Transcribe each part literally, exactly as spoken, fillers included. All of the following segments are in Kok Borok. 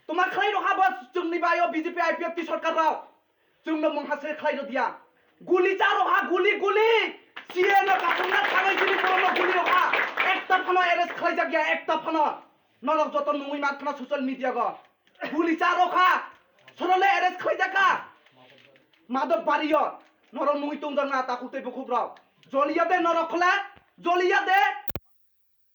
Toma khlai rokha bo chwngni bai o B J P I P F T sorkar rok. Chwngno mungha se khlai rwdiya. Guli cha rokha, guli, guli. C A no kakhungna thangwi chini borokno guli rokha. Ekta phano arrest khlaijakya, ekta phano. Norok joto nungwi mankhana social media go. Guli cha rokha. Sorole arrest khlaijakha. Madhop Bario. Norok nungwi tongjakna takhuk tei bukhuk rok. Joliya de norok khole. Joliya de.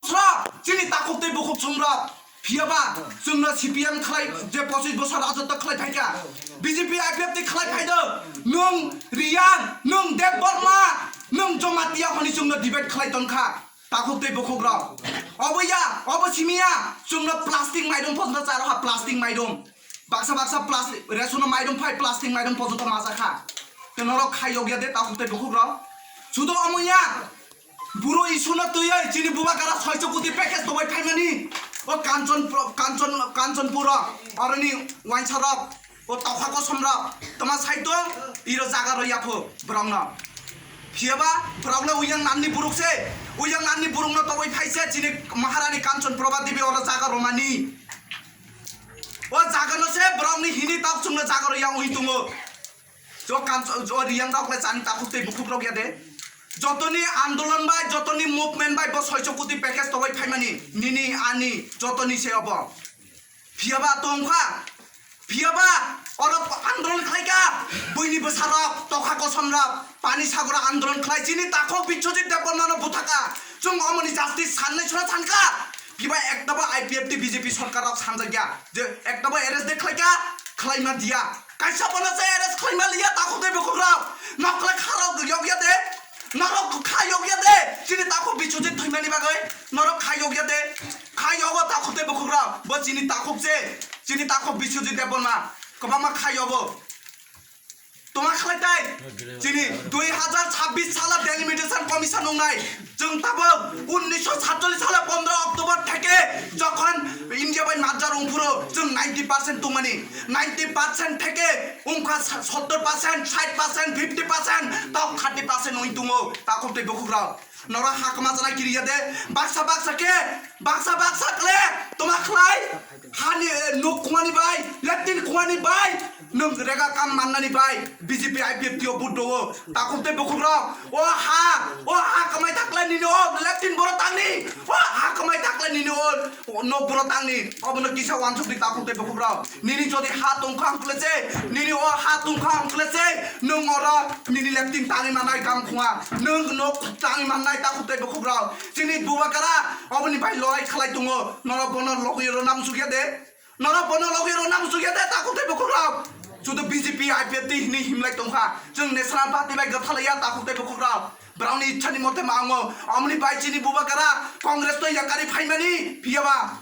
Sra, chini takhuk tei bukhuk chungrok. Phiyaba, chwngno C P M khlai, je pochis bosor rajotw khlai phaikha. B J P I P F T khlai phaido. Nwng Riyang, nwng Debbarma, nwng Jamatia hwnwi chwngno debate khlai tongkha. Takhuk tei bukhuk rok. Obo ya, obo simiya, chwngno plastic maidum phosno charo ha plastic maidum. Baksa baksa plastic, resono maidum phai plastic maidum pojoto majakha. Te norok khai yokya de takhuk tei bukhuk rok. Sudo omo ya. Buro isuno twiwi chini bubakara soicho kuti package tobai phaimani. O Kanchon pro-, Kanchon, Kanchanpuro, oroni wainsa rok, o tokha kosom rok, toma saito, iro jaga rw yapho borokno. Phiyaba borok le uyang nanni buruk se, uyang nanni burukno tobai phai se chini Maharani Kanchanprabha Devi oro jaga rwmani. O jaga no se borokni hini tok chwngno jaga rw yang ui tongo. Jo Kanch-, jo Riyang rok le chani takhuk tei bukhuk rok ya de. Jotoni andolon bai, jotoni movement bai bo soicho kuti package tobai phaimani. Nini, ani, jotoni se obo. Phiyaba tongkha. Phiyaba oro andolon khlaikha. Buini bwsarok, tokha kosom rok, pani sagora andolon khlai chini takhuk Biswajit Debbarma no buthaka. Chwng omoni justice sannai sura sankha. Phiba ekta bo I P F T B J P sorkar rok sanjakya. Je ekta bo arrest de khlaikha, khlaima diya. Kaisa bono se arrest khlaima liya, takhuk tei bukhuk rok. Nokle kha rok yokya de. Norok kha yokya de. Chini takhuk Biswajit thwimani bagwi. Norok kha yokya de. Kha yogo takhuk tei bukhuk rok. Bo chini takhuk se. Chini takhuk Biswajit Debbarma. Kwbangma kha yogo. Toma khlai tai. Chini dui hazar chabbish sala delimitation commission wngnai. Chwng tabuk unnisho satchollish sala pondro October theke jokhon India bai majra rungphuru chwng ninety percent tongmani. Ninety percent theke wngkha sa-, sottor percent, sait percent, fifty percent, tok thirty percent wng tongo takhuk tei bukhuk rok. Norok ha kwma chana kiriya de, baksa baksa khe, baksa baksa khle, toma khlai, hani, eh, nuk khwani bai, latrine khwani bai, nwng rega kam mannani bai, B J P I P F T o vote dogo, takhuk tei bukhuk rok, o ha, o ha kwmai thakle nini o latrine boro tangni, o ha kwmai thakle nini o, o nok boro tangni, obono kisa wansuk di takhuk tei bukhuk rok. Nini jodi ha tongkha ang khle se, nini o ha tongkha ang khle se, nwng oro nini latrine tangwi mannai kam khunga, nwng nok tangwi mannai takhuk tei bukhuk rok. Chini bubakara oboni bai lorai khlai tongo, norok bono logwi rwna muchukya de, norok bono logwi rwna muchukya de takhuk tei bukhuk rok. Sudu B J P I P F T hinwi himlai tongkha, chwng National Party bai gwthalaiya takhuk tei bukhuk rok. Borokni ichhani mote ma wngo, omoni bai chini bubakara Congress no yakarwi phaimani, phiyaba.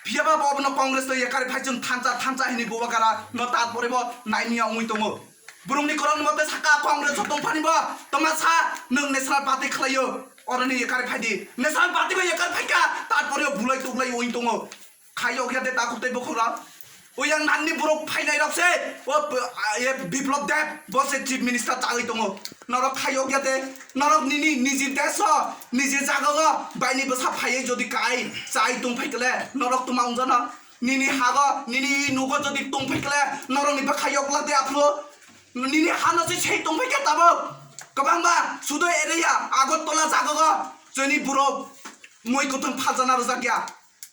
Phiyaba bo obono Congress no yakarwi phai chwng thansa, thansa hinwi bubakara no tatpore bo naimya wngwi tongo. Borokni korokni mote sakha Congress o tongphani bo, toma sa nwng National Party khlaio, oroni yakarwi phaidi. National Party bo yakarwi phaikha, tatpore bo bulai tuglai wngwi tongo. Khai yokya de takhuk tei bukhuk rok. Uyang nanni borok phainai rok se, o, e, Biplab Deb, bo se Chief Minister chagwi tongo. Norok khai yokya de, norok nini niji desh o, niji jaga o, baini bwsa phaiwi jodi kai, chai tong phai kle, norok tuma wngjano. Nini hago, nini nugo jodi tong phai kle, norok ni bwkha yokla de aphuru. Nini hano se sei tong phai khe tabuk. Kwbangma sudo area, Agartala jaga o, chini borok mui kutung phalsana rwjak ya.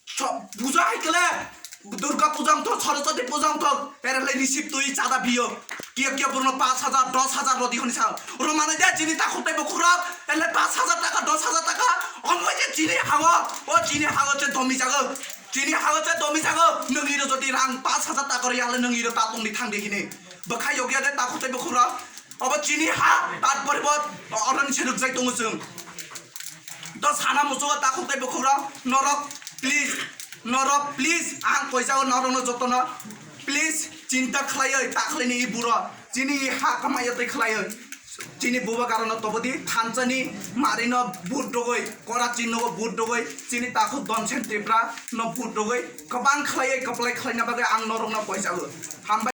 So, puja hai kele, Durga puja wngthok, Saraswati puja wngthok, erele receive twi chada biyo. Kiya kiya borokno paanch hajar, dos hajar rodi hwnwi sa. Romani de chini takhuk tei bukhuk rok, erele paanch hajar taka, dos hajar taka, omo je chini hago, o chini hago che domi jago. Chini hago che domi jago, nwng iro jodi rang paanch hajar taka rw yale nwng iro ta tongdi thangdi hini. Bwkha yokya de takhuk tei bukhuk rok. Obo chini ha, tatpore bo oroni se rwkjai tongo chwng. To sana muchungo takhuk tei bukhuk rok, norok please, norok please, ang koijago norokno jotono, please, chinta khlaiwi ta khlaini i buro, chini i ha kwmaiya tei khlaiwi. Chini bubakarano tobodi thansani marino vote rogwi, kora chinogo vote rogwi, chini takhuk Donsen Tripura no vote rogwi, kwbang khlaiwi kwplai khlaina bagwi ang norokno koijago. Hambai.